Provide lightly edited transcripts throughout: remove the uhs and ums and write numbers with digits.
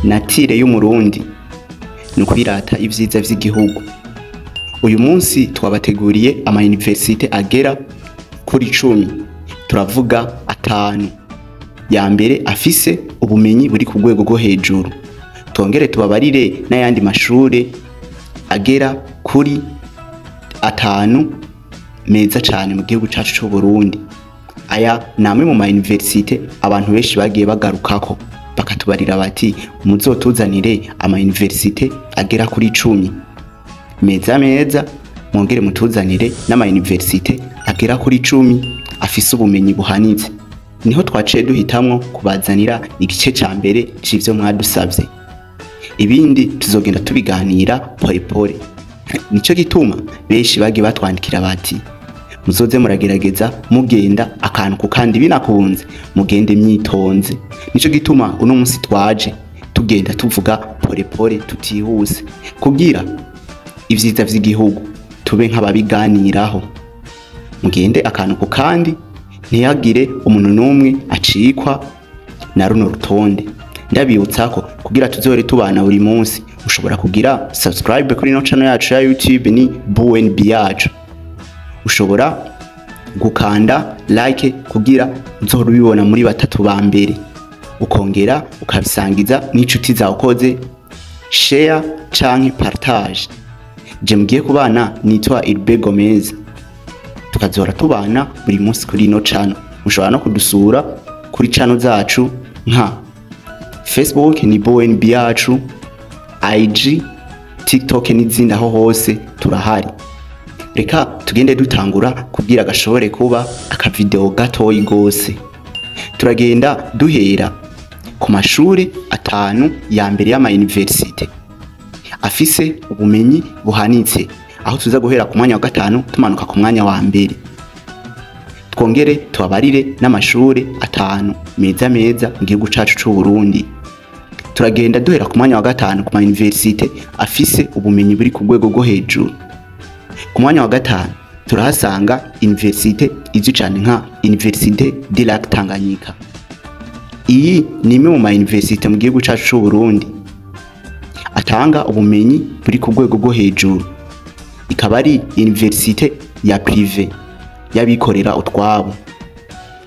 Nature y'Umurundi ni ukwirata ivyiza vy'igihugu. Uyu munsi twabateguriye ama université agera kuri 10. Turavuga atanu ya mbere afise ubumenyi buri ku rwego rwo hejuru, twongere tubabarire n'ayandi mashure agera kuri 5 meza cane mu gihugu cacu c'u Burundi. Aya ni amwe mu ma université abantu benshi bagiye bagarukako, bakatubarira bati: "Muzotuzanire ama université agera kuri 10 meza meza, mwongere mutuzanire n'ama université agera kuri 10 afise ubumenyi buhanitse." Niho twaciye duhitamwo kubazanira igice ca mbere c'ivyo mwadusavye. Ibindi tuzogenda tubiganira pole pole. Nico gituma benshi bagiye batwandikira bati: "Muzoze muragerageza mugenda akantu ku kandi, binakunze mugende myitonze." Nico gituma uno munsi twaje tugenda tuvuga pole pole, tutihuse, kugira ivyiza vy'igihugu tube nk'ababiganiraho, mugende akantu ku kandi, ntihagire umuntu n'umwe acikwa na runo rutonde. Ndabibutsa ko kugira tuzore tubana buri munsi, ushobora kugira subscribe kuri ino channel yacu ya YouTube, ni BNB yacu. Ushobora gukanda like kugira uzohora ubibona muri batatu ba mbere, ukongera ukabisangiza n'inshuti zawe ukoze share canke partage. Je mugiye kubana nitwa Irbe Gomez, tukazora tubana buri munsi kuri ino channel. Mushobora no kudusura kuri channel zacu nka Facebook, ni BNB yacu, IG, TikTok n'izindi, aho hose turahari. Reka tugende dutangura kugira gashobore kuba akavideo gatoyi gose. Turagenda duhera ku mashuri 5 ya mbere y'ama université afise ubumenyi buhanitse, aho tuza guhera ku mwanya wa 5 tumanuka ku mwanya wa mbere. Twongere tubabarire n'amashuri 5 meza meza mu gihugu cacu c'u Burundi. Turagenda duhera ku mwanya wa 5 ku ma université afise ubumenyi buri ku rwego rwo hejuru. Ku mwanya wa 5 turahasanga université izwi cane nka Université du Lac Tanganyika. Iyi ni imwe mu ma université mu gihugu cacu c'u Burundi atanga ubumenyi buri ku rwego rwo hejuru. Ikaba ari université ya privé, y'abikorera utwabo,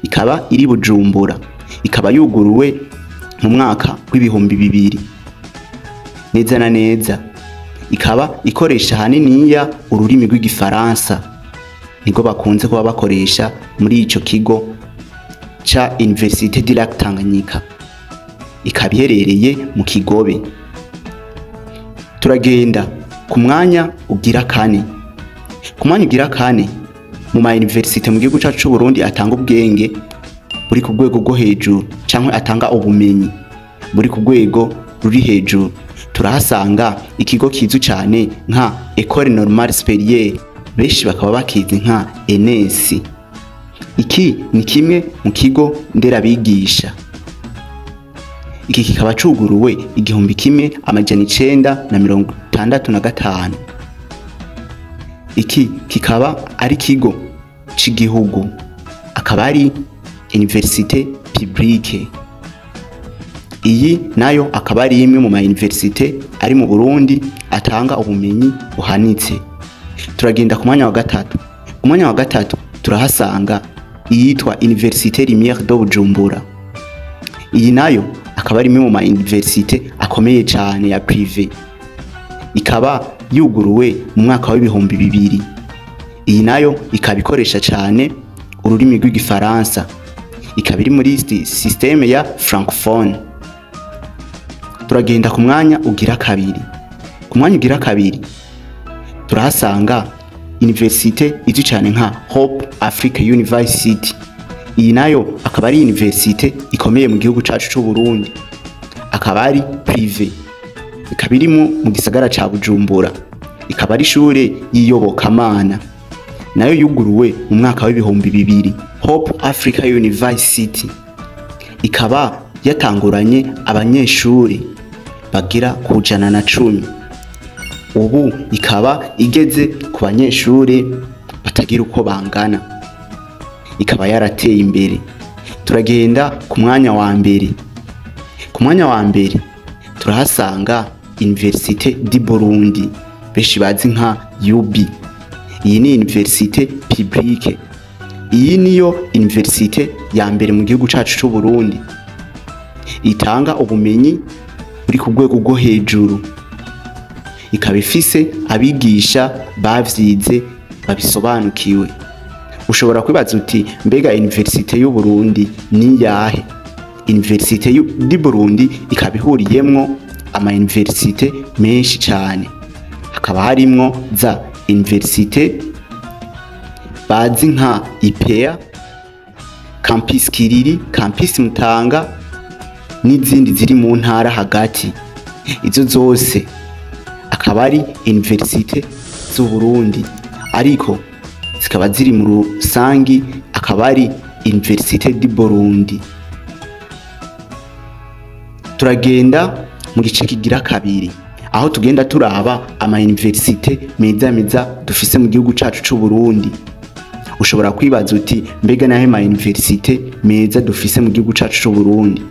ikaba iri Bujumbura, ikaba yuguruwe mu mwaka w'2000 neza na neza. Ikaba ikoresha haniniya ururimi rw'Igifaransa, niko bakunze kuba bakoresha muri ico kigo ca Université du Lac Tanganyika. Ikaba iherereye mu Kigobe. Turagenda ku mwanya ugira kane. Ku mwanya ugira kane mu ma université mu gihugu cacu c'u Burundi atanga ubwenge buri ku rwego rwo hejuru canke atanga ubumenyi buri ku rwego ruri hejuru, turahasanga ikigo kizwi cane nka École Normale Supérieure, benshi bakaba bakizi nka ENS. Iki ni kimwe mu kigo nderabigisha. Iki kikaba cuguruwe 1965. Iki kikaba ari ikigo c'igihugu, akaba ari université publique. Iyi nayo akaba ari imwe mu ma université ari mu Burundi atanga ubumenyi buhanitse. Turagenda ku mwanya wa 3. Ku mwanya wa 3 turahasanga iyitwa Université Lumière de Bujumbura. Iyi nayo akaba ari imwe mu ma université akomeye cane ya privé, ikaba yuguruwe mu mwaka w'2000. Iyi nayo ikaba ikoresha cane ururimi rw'Igifaransa, ikaba iri muri système ya francophone. Turagenda ku mwanya ugira kabiri. Ku mwanya ugira kabiri turahasanga université izwi cane nka Hope Africa University. Iyi nayo akaba ari université ikomeye mu gihugu cacu c'u Burundi, akaba ari privé, ikaba iri mu gisagara ca Bujumbura, ikaba ari ishure y'iyobokamana, nayo yuguruwe mu mwaka w'2000. Hope Africa University ikaba yatanguranye abanyeshuri bagira ku 110, ubu ikaba igeze ku banyeshuri batagira uko bangana, ikaba yarateye imbere. Turagenda ku mwanya wa mbere. Ku mwanya wa mbere turahasanga Université turahasanga Université du Burundi, benshi bazi nka UB. Iyi ni université publique. Iyi niyo université ya mbere mu gihugu cacu c'u Burundi itanga ubumenyi buri ku rwego rwo hejuru, ikaba ifise abigisha bavyize babisobanukiwe. Ushobora kwibaza uti mbega Université y'u Burundi ni yahe? Université du Burundi ikaba ihuriyemwo ama université menshi cane, hakaba harimwo za université bazi nka IPEA, Campus Kiriri, Campus Mutanga n'izindi ziri mu ntara hagati. Izo zose akaba ari université z'u Burundi, ariko zikaba ziri mu rusangi, akaba ari Université du Burundi. Turagenda mu gice kigira kabiri, aho tugenda turaba ama université meza meza dufise mu gihugu cacu c'u Burundi. Ushobora kwibaza uti mbega nahe ma université meza dufise mu gihugu cacu c'u Burundi?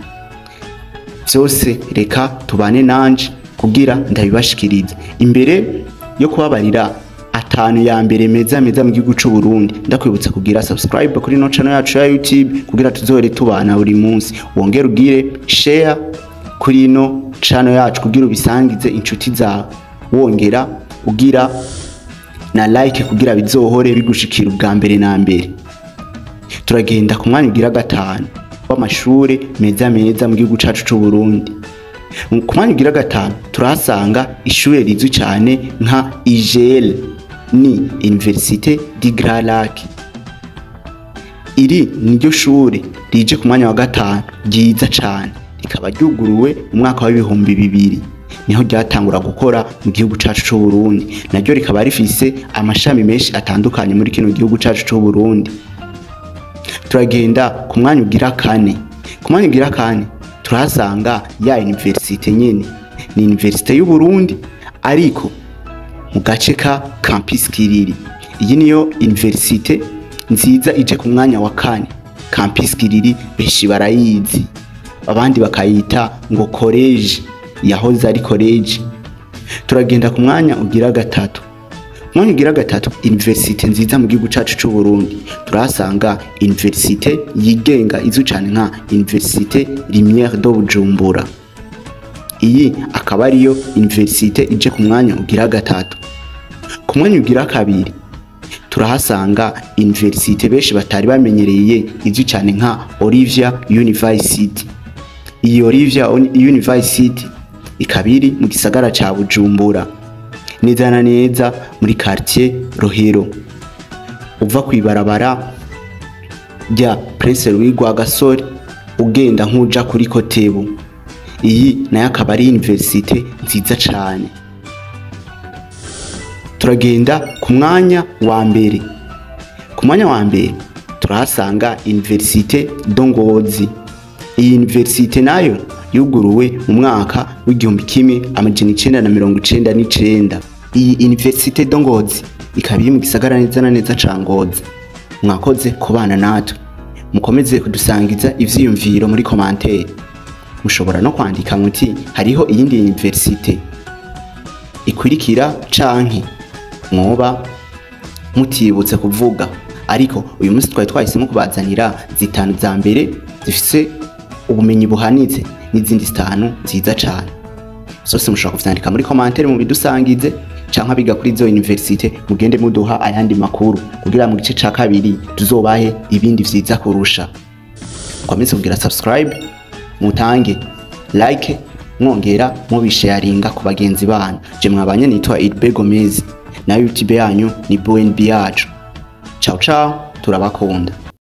Vyose reka tubane nanje kugira ndabibashikirize. Imbere yo kubabarira atanu ya mbere meza meza mu gihugu c'u Burundi, ndakwibutsa kugira subscribe kuri no channel yacu ya YouTube kugira tuzohore tubana buri munsi. Wongere ugire share kuri no channel yacu kugira ubisangize inshuti zawe, wongera ugira na like kugira bizohore bigushikira ubwa mbere na mbere. Turagenda ku mwanya ugira gatanu w'amashure meza meza mu gihugu cacu c'u Burundi. Ku mwanya ugira gatanu turahasanga ishure rizwi cane nka IGL, ni Université du Grand Lac. Iri niryo shure rije ku mwanya wa gatanu ryiza cane, rikaba ryuguruwe mu mwaka wa 2000, niho ryatangura gukora mu gihugu cacu c'u Burundi. Naryo rikaba rifise amashami menshi atandukanye muri kino gihugu cacu c'u Burundi. Turagenda ku mwanya ugira kane. Ku mwanya ugira kane turahasanga ya université nyene, ni Université y'u Burundi ariko mu gace ka Campus Kiriri. Iyi niyo université nziza ije ku mwanya wa kane. Campus Kiriri benshi barayizi, abandi bakayita ngo college, yahoze ari college. Turagenda ku mwanya ugira gatatu. Mwanya ugira gatatu, université nziza mu gihugu cacu c'u Burundi, turahasanga université yigenga izwi cane nka Université Lumière de Bujumbura. Iyi akaba ariyo université ije ku mwanya ugira gatatu. Ku mwanya ugira kabiri turahasanga université benshi batari bamenyereye izwi cane nka Olivia University. Iyi Olivia University ikaba iri mu gisagara ca Bujumbura, neza na neza muri quartier Rohero, uva kw'ibarabara rya Prince Louis Rwagasore ugenda nk'uja kuri Kotebu. Iyi nayo akaba ari université nziza cane. Turagenda ku mwanya wa mbere. Ku mwanya wa mbere turahasanga Université de Ngozi. Iyi université nayo yuguruwe mu mwaka w'1999. Iyi Université de Ngozi ikaba iri mu gisagara neza na neza ca Ngozi. Mwakoze kubana natwe, mukomeze kudusangiza ivyiyumviro muri commentaire. Mushobora no kwandika muti hariho iyindi université ikurikira canke mwoba mutibutse kuvuga, ariko uyu munsi twari twahisemo kubazanira zitanu za mbere zifise ubumenyi buhanitse n'izindi zitanu nziza cane. Zose mushobora kuvyandika muri commentaire mubidusangize, canke abiga kuri izo université mugende muduha ayandi makuru kugira mu gice ca kabiri tuzobahe ibindi vyiza kurusha. Mukomeze kugira subscribe, mutange like, mwongera mubisharinga ku bagenzi banyu. Je mwabanye nitwa Ilbe Gomez, na YouTube yanyu ni BNB yacu. Ciao ciao, turabakunda.